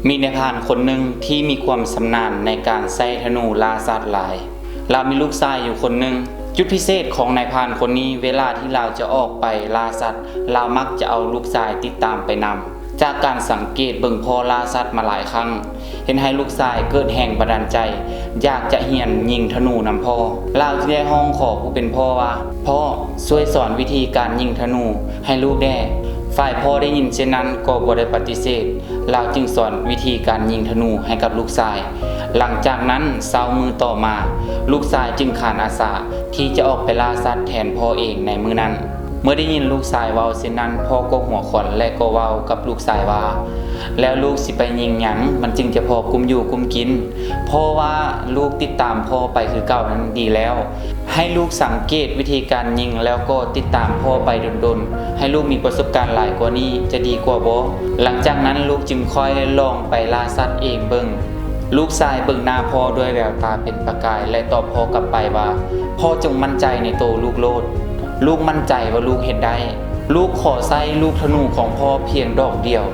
ມີນາຍພານຄົນໜຶ່ງທີ່ມີຄວາມຊຳນານໃນການໃຊ້ທະນູລ່າສັດຫຼາຍ. ລາວມີລູກຊາຍຢູ່ຄົນໜຶ່ງ. ຈຸດພິເສດຂອງນາຍພານຄົນນີ້ ເວລາທີ່ລາວຈະອອກໄປລ່າສັດ, ລາວມັກຈະເອົາລູກຊາຍຕິດຕາມໄປນຳ. ຈາກການສັງເກດເບິ່ງພໍ່ລ່າສັດມາຫຼາຍຄັ້ງ, ເຮັດໃຫ້ລູກຊາຍເກີດແຮງບັນດານໃຈ ຢາກຈະຮຽນຍິງທະນູນຳພໍ່. ລາວຈຶ່ງໄດ້ຮ້ອງຂໍຜູ້ເປັນພໍ່ວ່າ, ພໍ່, ຊ່ວຍສອນວິທີການຍິງທະນູໃຫ້ລູກແດ່. ຝ່າຍພໍ່ໄດ້ຍິນເຊັ່ນນັ້ນກໍບໍ່ໄດ້ປະຕິເສດ, ລາວຈຶ່ງສອນວິທີການຍິງທະນູໃຫ້ກັບລູກຊາຍ. ຫຼັງຈາກນັ້ນເຊົ້າມື້ຕໍ່ມາ, ລູກຊາຍຈຶ່ງຂານອາສາທີ່ຈະອອກໄປລ່າສັດແທນພໍ່ເອງໃນມື້ນັ້ນ. ເມື່ອໄດ້ຍິນລູກຊາຍເວົ້າເຊັ່ນນັ້ນ, ພໍ່ກໍຫົວຂວັນ ແລະ ກໍເວົ້າກັບລູກຊາຍວ່າ, ແລ້ວລູກຊິໄປຍິງຫຍັງ ມັນຈຶ່ງຈະພໍກຸ້ມຢູ່ກຸ້ມກິນ? ເພາະວ່າລູກຕິດຕາມພໍ່ໄປຄືເກົ່ານັ້ນດີແລ້ວ. ໃຫ້ລູກສັງເກດວິທີການຍິງ ແລ້ວກໍຕິດຕາມພໍ່ໄປດົນໆ, ໃຫ້ລູກມີປະສົບການຫຼາຍກວ່ານີ້ຈະດີກວ່າບໍ່? ຫຼັງຈາກນັ້ນລູກຈຶ່ງຄ່ອຍລອງໄປລ່າສັດເອງເບິ່ງ. ລູກຊາຍເບິ່ງໜ້າພໍ່ດ້ວຍແວວຕາເປັນປະກາຍ ແລະ ຕອບພໍ່ກັບໄປວ່າ, ພໍ່ຈົ່ງໝັ້ນໃຈໃນໂຕລູກໂລດ. ລູກໝັ້ນໃຈວ່າລູກເຮັດໄດ້. ລູກຂໍໃຊ້ລູກທະນູຂອງພໍ່ພຽງດອກດຽວ.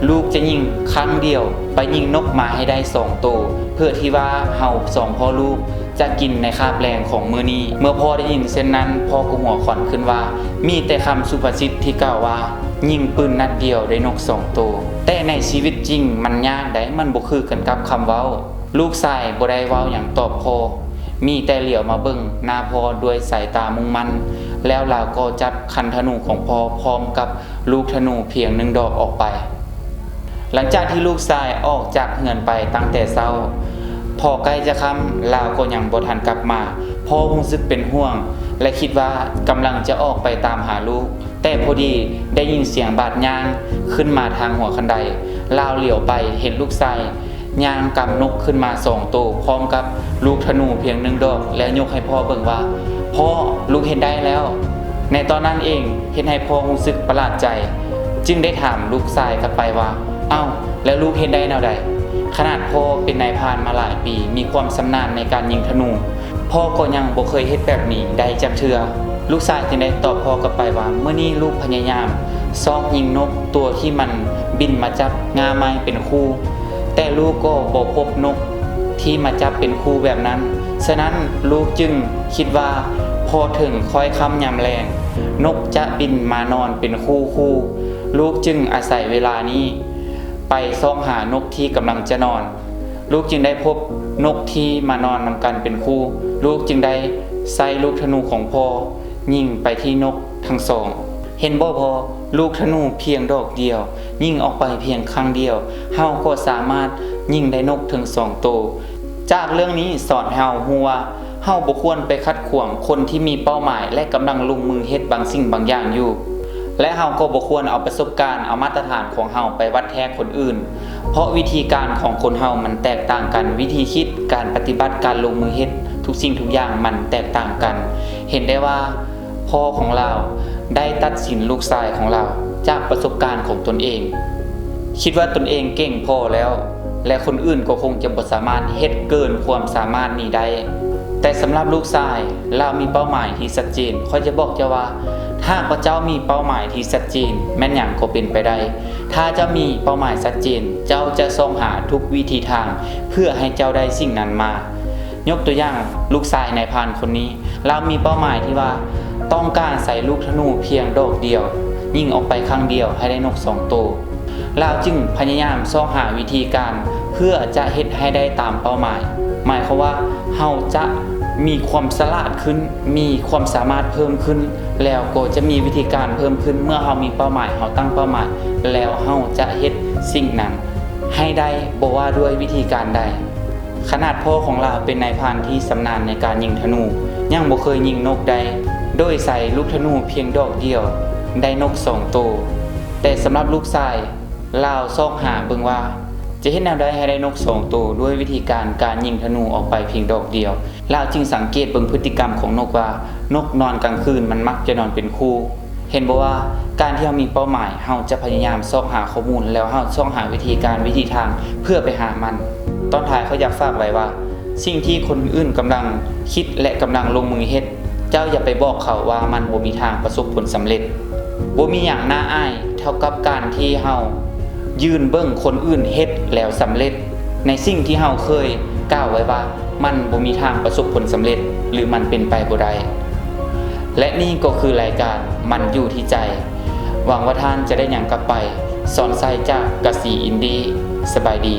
ລູກຈະຍິງຄັ້ງດຽວ ໄປຍິງນົກມາໃຫ້ໄດ້ສອງໂຕ, ເພື່ອທີ່ວ່າເຮົາສອງພໍ່ລູກຈະກິນໃນຄາບແລງຂອງມື້ນີ້. ເມື່ອພໍ່ໄດ້ຍິນເຊັ່ນນັ້ນ, ພໍ່ກໍຫົວຂວັນຂຶ້ນວ່າ, ມີແຕ່ຄຳສຸພາສິດທີ່ກ່າວວ່າ, ຍິງປືນນັດດຽວໄດ້ນົກສອງໂຕ. ແຕ່ໃນຊີວິດຈິງມັນຍາກໃດ໋, ມັນບໍ່ຄືກັນກັບຄຳເວົ້າ. ລູກຊາຍບໍ່ໄດ້ເວົ້າຫຍັງຕອບພໍ່, ມີແຕ່ຫຼຽວມາເບິ່ງໜ້າພໍ່ດ້ວຍສາຍຕາມຸ່ງໝັ້ນ, ແລ້ວລາວກໍຈັບຄັນທະນູຂອງພໍ່ພ້ອມກັບລູກທະນູພຽງໜຶ່ງດອກອອກໄປ. ຫຼັງຈາກທີ່ລູກຊາຍອອກຈາກເຮືອນໄປຕັ້ງແຕ່ເຊົ້າ, ພໍໃກ້ຈະຄ່ຳ, ລາວກໍຍັງບໍ່ທັນກັບມາ. ພໍ່ຮູ້ສຶກເປັນຫ່ວງ ແລະ ຄິດວ່າກຳລັງຈະອອກໄປຕາມຫາລູກ, ແຕ່ພໍດີໄດ້ຍິນສຽງບາດຍ່າງຂຶ້ນມາທາງຫົວຄັນໄດ. ລາວຫຼຽວໄປເຫັນລູກຊາຍ ຍ່າງກຳນົກຂຶ້ນມາສອງໂຕ ພ້ອມກັບລູກທະນູພຽງໜຶ່ງດອກ ແລ້ວຍົກໃຫ້ພໍ່ເບິ່ງວ່າ, ພໍ່, ລູກເຮັດໄດ້ແລ້ວ. ໃນຕອນນັ້ນເອງເຮັດໃຫ້ພໍ່ຮູ້ສຶກປະຫຼາດໃຈ, ຈຶ່ງໄດ້ຖາມລູກຊາຍກັບໄປວ່າ, ເອົ້າ, ແລ້ວລູກເຮັດໄດ້ແນວໃດ? ຂະໜາດພໍ່ເປັນນາຍພານມາຫຼາຍປີ, ມີຄວາມຊຳນານໃນການຍິງທະນູ, ພໍ່ກໍຍັງບໍ່ເຄີຍເຮັດແບບນີ້ໄດ້ຈັກເທື່ອ. ລູກຊາຍຈຶ່ງໄດ້ຕອບພໍ່ກັບໄປວ່າ, ມື້ນີ້ລູກພະຍາຍາມຊອກຍິງນົກຕົວທີ່ມັນບິນມາຈັບງ່າໄມ້ເປັນຄູ່, ແຕ່ລູກກໍບໍ່ພົບນົກທີ່ມາຈັບເປັນຄູ່ແບບນັ້ນ. ສະນັ້ນລູກຈຶ່ງຄິດວ່າ ພໍເຖິງຄ້ອຍຄ່ຳຍາມແລງ, ນົກຈະບິນມານອນເປັນຄູ່ໆ. ລູກຈຶ່ງອາໄສເວລານີ້ໄປຊອກຫານົກທີ່ກຳລັງຈະນອນ. ລູກຈຶ່ງໄດ້ພົບນົກທີ່ມານອນນຳກັນເປັນຄູ່. ລູກຈຶ່ງໄດ້ໃຊ້ລູກທະນູຂອງພໍ່ຍິງໄປທີ່ນົກທັງສອງ. ເຫັນບໍ່ພໍ່, ລູກທະນູພຽງດອກດຽວ, ຍິງອອກໄປພຽງຄັ້ງດຽວ, ເຮົາກໍສາມາດຍິງໄດ້ນົກເຖິງສອງໂຕ. ຈາກເລື່ອງນີ້ສອນໃຫ້ເຮົາຮູ້ວ່າ ເຮົາບໍ່ຄວນໄປຂັດຂວາງຄົນທີ່ມີເປົ້າໝາຍ ແລະ ກຳລັງລົງມືເຮັດບາງສິ່ງບາງຢ່າງຢູ່ ແລະ ເຮົາກໍບໍ່ຄວນເອົາປະສົບການ, ເອົາມາດຕະຖານຂອງເຮົາໄປວັດແທກຄົນອື່ນ, ເພາະວິທີການຂອງຄົນເຮົາມັນແຕກຕ່າງກັນ, ວິທີຄິດ, ການປະຕິບັດ, ການລົງມືເຮັດ, ທຸກສິ່ງທຸກຢ່າງມັນແຕກຕ່າງກັນ. ເຫັນໄດ້ວ່າພໍ່ຂອງລາວໄດ້ຕັດສິນລູກຊາຍຂອງລາວຈາກປະສົບການຂອງຕົນເອງ. ຄິດວ່າຕົນເອງເກັ່ງພໍແລ້ວ ແລະ ຄົນອື່ນກໍຄົງຈະບໍ່ສາມາດເຮັດເກີນຄວາມສາມາດນີ້ໄດ້. ແຕ່ສຳລັບລູກຊາຍ, ລາວມີເປົ້າໝາຍທີ່ຊັດເຈນ. ຂ້ອຍຈະບອກເຈົ້າວ່າ, ຖ້າຫາກວ່າເຈົ້າມີເປົ້າໝາຍທີ່ຊັດເຈນ, ແມ່ນຫຍັງກໍເປັນໄປໄດ້. ຖ້າເຈົ້າມີເປົ້າໝາຍຊັດເຈນ, ເຈົ້າຈະຊອກຫາທຸກວິທີທາງເພື່ອໃຫ້ເຈົ້າໄດ້ສິ່ງນັ້ນມາ. ຍົກຕົວຢ່າງ, ລູກຊາຍນາຍພານຄົນນີ້, ລາວມີເປົ້າໝາຍທີ່ວ່າຕ້ອງການໃສ່ລູກທະນູພຽງດອກດຽວ, ຍິງອອກໄປຄັ້ງດຽວໃຫ້ໄດ້ນົກສອງໂຕ. ລາວຈຶ່ງພະຍາຍາມຊອກຫາວິທີການເພື່ອຈະເຮັດໃຫ້ໄດ້ຕາມເປົ້າໝາຍ. ໝາຍຄວາມວ່າເຮົາຈະມີຄວາມສະຫຼາດຂຶ້ນ, ມີຄວາມສາມາດເພີ່ມຂຶ້ນ, ແລ້ວກໍຈະມີວິທີການເພີ່ມຂຶ້ນ. ເມື່ອເຮົາມີເປົ້າໝາຍ, ເຮົາຕັ້ງເປົ້າໝາຍ, ແລ້ວເຮົາຈະເຮັດສິ່ງນັ້ນໃຫ້ໄດ້, ບໍ່ວ່າດ້ວຍວິທີການໃດ. ຂະໜາດພໍ່ຂອງລາວເປັນນາຍພານທີ່ຊຳນານໃນການຍິງທະນູ, ຍັງບໍ່ເຄີຍຍິງນົກໄດ້, ໂດຍໃສ່ລູກທະນູພຽງດອກດຽວໄດ້ນົກສອງໂຕ. ແຕ່ສຳລັບລູກຊາຍ, ລາວຊອກຫາເບິ່ງວ່າ ຈະເຮັດແນວໃດໃຫ້ໄດ້ນົກສອງໂຕດ້ວຍວິທີການການຍິງທະນູອອກໄປພຽງດອກດຽວ. ລາວຈຶ່ງສັງເກດເບິ່ງພຶດຕິກຳຂອງນົກວ່າ ນົກນອນກາງຄືນມັນມັກຈະນອນເປັນຄູ່. ເຫັນບໍ່ວ່າການທີ່ເຮົາມີເປົ້າໝາຍ, ເຮົາຈະພະຍາຍາມຊອກຫາຂໍ້ມູນ, ແລ້ວເຮົາຊອກຫາວິທີການ, ວິທີທາງເພື່ອໄປຫາມັນ. ຕອນທ້າຍຂ້ອຍຢາກຝາກໄວ້ວ່າ ສິ່ງທີ່ຄົນອື່ນກຳລັງຄິດ ແລະ ກຳລັງລົງມືເຮັດ, ເຈົ້າຢ່າໄປບອກເຂົາວ່າມັນບໍ່ມີທາງປະສົບຜົນສຳເລັດ. ບໍ່ມີຫຍັງໜ້າອາຍເທົ່າກັບການທີ່ເຮົາ ຢືນເບິ່ງຄົນອື່ນເຮັດແລ້ວສຳເລັດ ໃນສິ່ງທີ່ເຮົາເຄີຍກ່າວໄວ້ວ່າ ມັນບໍ່ມີທາງປະສົບຜົນສຳເລັດ ຫຼື ມັນເປັນໄປບໍ່ໄດ້. ແລະ ນີ້ກໍຄືລາຍການ ມັນຢູ່ທີ່ໃຈ. ຫວັງວ່າທ່ານຈະໄດ້ຫຍັງກັບໄປ. ສອນໄຊຈາກກະສີອິນດີ. ສະບາຍດີ.